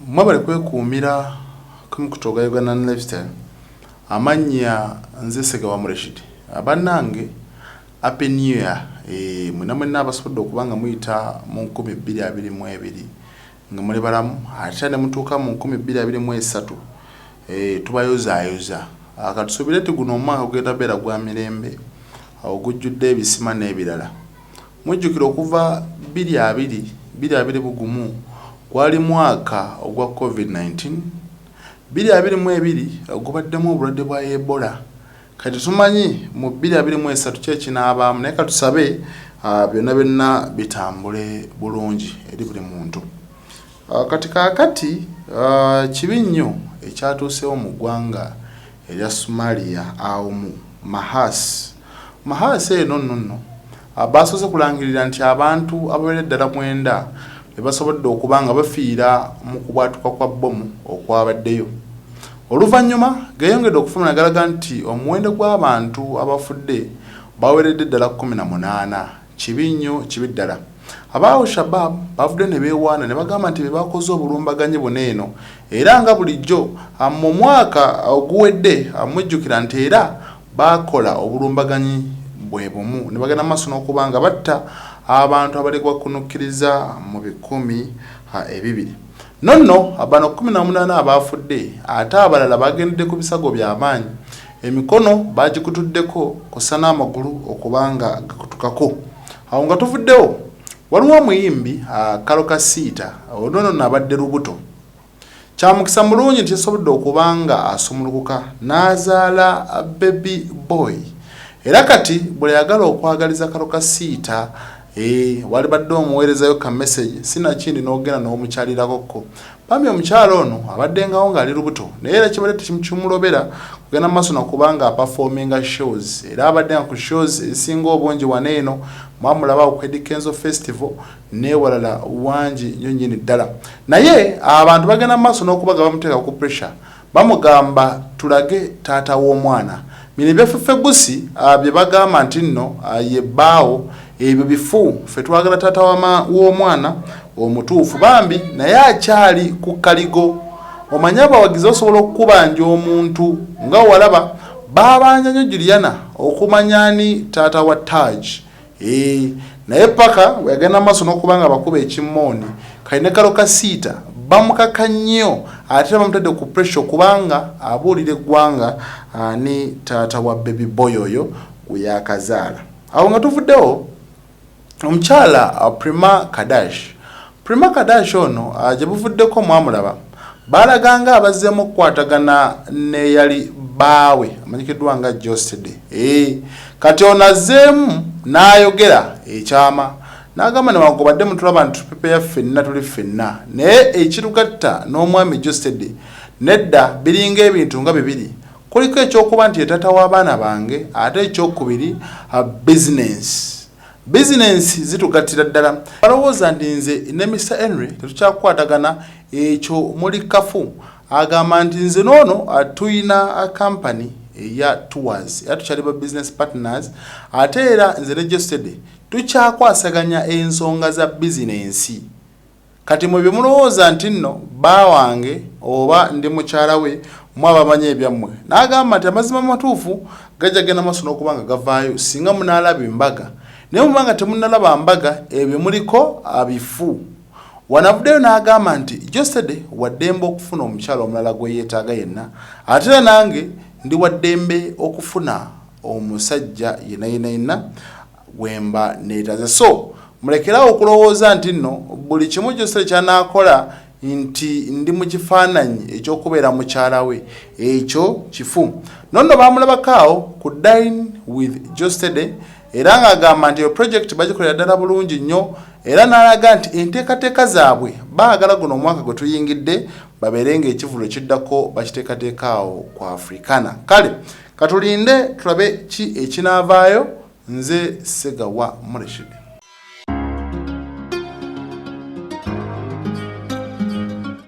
Mwebale kwekuumira ku mukutu ogwa Ugandan Lifestyle. Amannya nze Ssegawa Mureshid. Bannange Happy New Year eh, mwena mwenna abasobodde okuba nga muyita mu 2022 nga muli balamu ate ne mutuuka mu 2023 eh, tubayozaayoza. Ah, katusuubire nti guno omwaka gugenda beera gwa mirembe ogujjudde ebisima n'ebirala. Mujjukira okuva bbiri abiri, bbiri abiri mu gumu gwali mwaka ogwa Covid-19, 2022 gubaddemu obulwadde bwa Ebola. Kati tetumanyi mu 2023 ki ekinaabaamu naye katusabe byonna byonna bitambule bulungi eri buli muntu. Kati kaakati kibi nnyo ekyatuuseewo mu ggwanga erya Somalia awo mu Mahas. Mahas eno nno nno baasoose kulangirira nti abantu abawerera ddala mwenda be basobodde okuba nga bafiira mu kubwatuka kwa bbomu okwabaddeyo. Oluvannyuma geeyongedde okufuluma ne galaga nti omuwendo gw'abantu abafudde baweredde ddala 18. Kibi nnyo, kibi ddala. Aba Al Shabaab bavuddeyo ne beewaana ne bagamba nti be baakoze obulumbaganyi buno eno era nga bulijjo mu mwaka oguwedde mujjukira nti era baakola obulumbaganyi bwe bumu ne bagenda mu maaso n'okuba nga batta abantu abali bakunukkiriza mu bikumi ebibiri. No nno bano 18 abaafudde ate abalala bagendedde ku bisago bya maanyi, emikono baagikutuddeko kw'ossa n'amagulu okuba nga gakutukako. Awo nga tuvuddewo, waliwo omuyimbi Karole Kasiita ono nno abadde lubuto. Kya mukisa mulungi nti yasobodde okuba nga asumulukuka n'azaala baby boy era kati buli ayagala okwagaliza Karole Kasiita Eeh walibadde omuwerezayo ka message sinakindi nogenda nomukyalirako ko. Bambi omukyala ono abaddengawo nga ali lubuto naye era kibadde tekimulobera kugenda mumaso nakuba nga aperforminga shows era abadde nga ku shows ezisinga obungi wano eno mwamulaba awo ku Eddy Kenzo festival newalala wangi nyo nyini ddala. Naye abantu bagenda mumaso nokuba nga bamuteeka ku pressure Bamugamba tulage taata w'omwana. Bino ebya Feffe Bussi bye bagamba nti nno ye bbaawo ebyo bifu ffe twagala taata w'omwana omutuufu. Bambi naye akyali ku kaligo. Omanyi abawagizi basobola okukubanja omuntu nga walaba baabanja nnyo Juliana okumanya ani taata wa Taj. Eeh naye paka bweyagenda maaso nokuba nga bakuba ekimmooni kati ne Kalo Kasiita bamukaka nnyo ate era bamutadde ku pressure kubanga abuulira eggwanga ani taata wa baby boy oyo gwe yakazaala. Awo nga tuvuddewo omukyala Prima Kadash Prima Kadash ono gye buvuddeko mwamulaba baalaga nga abazzeemu okukwatagana n'eyali bbaawe amanyikiddwa nga Geosteady. Eeh kati ono azzeemu n'ayogera ekyama n'agamba newankubadde mutulaba nti tupepeya ffenna tuli ffenna naye ekitugatta n'omwami Geosteady nedda biringa ebintu nga bibiri kuliko eky'okuba nti ye taata w'abaana bange ate ekyokubiri bizinensi. Bizinensi zitugattira ddala. Balowooza nti nze ne Mister Henry tetukyakwatagana, ekyo muli kafu. Agamba nti nze n'ono tulina kampani eya tours era tukyali ba business partners ate era nze ne Geosteady tukyakwasaganya ensonga za bizinensi. Kati mwe byemulowooza nti nno bba wange oba ndi mukyala we mwe abamanyi ebyammwe. N'agamba nti amazima amatuufu gajja genda maaso n'okuba nga gavaayo singa munaalaba embaga. Naye bwemuba nga temunnalaba mbaga ebyo byemuliko bifu. Wano avuddeyo n'agamba nti Geosteady wa ddembe okufuna omukyala omulala gweyeetaaga yenna ate era nange ndi wa ddembe okufuna omusajja yenna yenna yenna gwemba neetaze. So mulekere awo okulowooza nti nno buli kimu Geosteady ky'anaakola nti ndi mu kifaananyi eky'okubeera mukyala we. Ekyo kifu. Nonno baamulabako awo ku Dine with Geosteady era ng'agamba nti eyo project bagikolera ddala bulungi nnyo era n'alaga nti enteekateeka zaabwe baagala guno omwaka gwe tuyingidde babeere ng'ekivvulu ekiddako bakiteekateeka awo ku Africana. Kale katulinde tulabe ki ekinaavaayo. Nze Ssegawa Mureshid.